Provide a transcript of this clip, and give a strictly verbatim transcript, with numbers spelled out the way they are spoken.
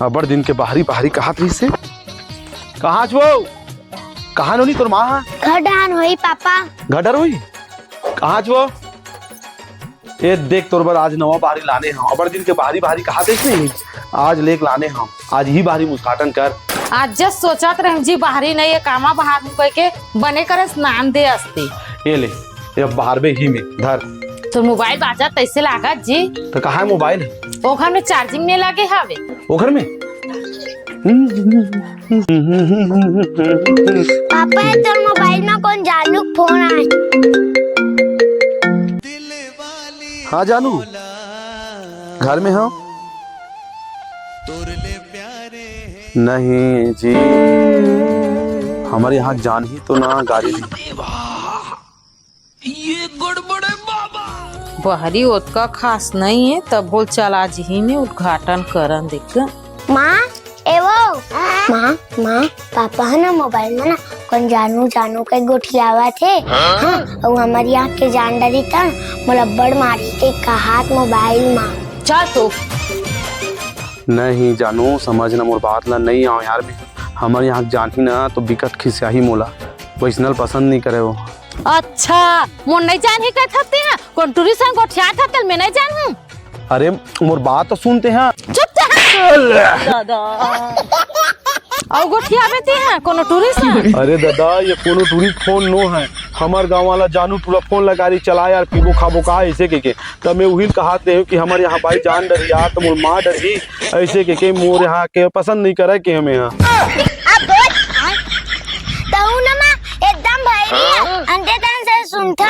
अबड़ दिन के बाहरी बाहरी कहात रहिस हे। कहाँ च वो? कहाँ नोनी तोर माँ ह? घर डहान होही पापा। घर डर होही? कहाँ च वो? ए देख, तोर बर आज नवा बाहरी लाने हंव। अबड़ दिन के बाहरी बाहरी कहात रहिस नहीं, आज लेके लाने हंव। आज ही बाहरी मुस्काटन कर। आज जस सोचत रहेंव जी बाहरी नहीं हे, कामा बाहर हूँ कहिके बने करे स्नान दे असती। ए ले, ए बाहर बे ही में धर। तोर मोबाइल बाजत तइसे लागत जी। त कहाँ हे मोबाइल? ओ घर में चार्जिंग नइ लगे हवे। ओ घर में? पापा, ए तोर मोबाइल में कोन जानू के फोन आए। हाँ जानू, घर में हंव। नहीं जी, हमर यहाँ जानही तो ना गारी दी। ये गड़बड़ हे बाबा। बहरी ओतका खास नइ हे, तभो ल चल आज ही में उद्घाटन करन देख। माँ, ए वो। माँ, माँ, पापा ह ना मोबाइल में ना कोन जानू जानू के गोठियावत हे। हाँ, अउ हमर यहाँ के जान डरी त मोला अब्बड़ मारी के कहात मोबाइल में। चल तो। नहीं जानू, समझ ना मोर बात ला, नइ आंव यार मैं। हमर यहाँ जानही ना तो बिकट खिसियाही मोला, वइसना ल पसंद नइ करे वो। अच्छा, मोर नइ जानही कहत हस तें हा? कोन टूरी संग गोठियात हस तेला मैं नइ जानहूँ? अरे मोर बात तो सुन तें हा। चुप जा। दादा। अउ गोठियाबे तें हा कोनो टूरी संग? अरे दादा, ये कोनो टूरी फोन नो हे। हमर गाँव वाला जानू टूरा फोन लगा रही, चला यार, पीबो खाबो का अइसे कहिके। त मैं उही ल कहात रहेंव कि हमर यहाँ बाई जान डरही यार, त मोर माँ डरही, अइसे कहिके मोर यहाँ के पसंद नइ करे के हमें यहाँ। तहू ना माँ, एकदम भैरी हे, अंते तन से सुनथा।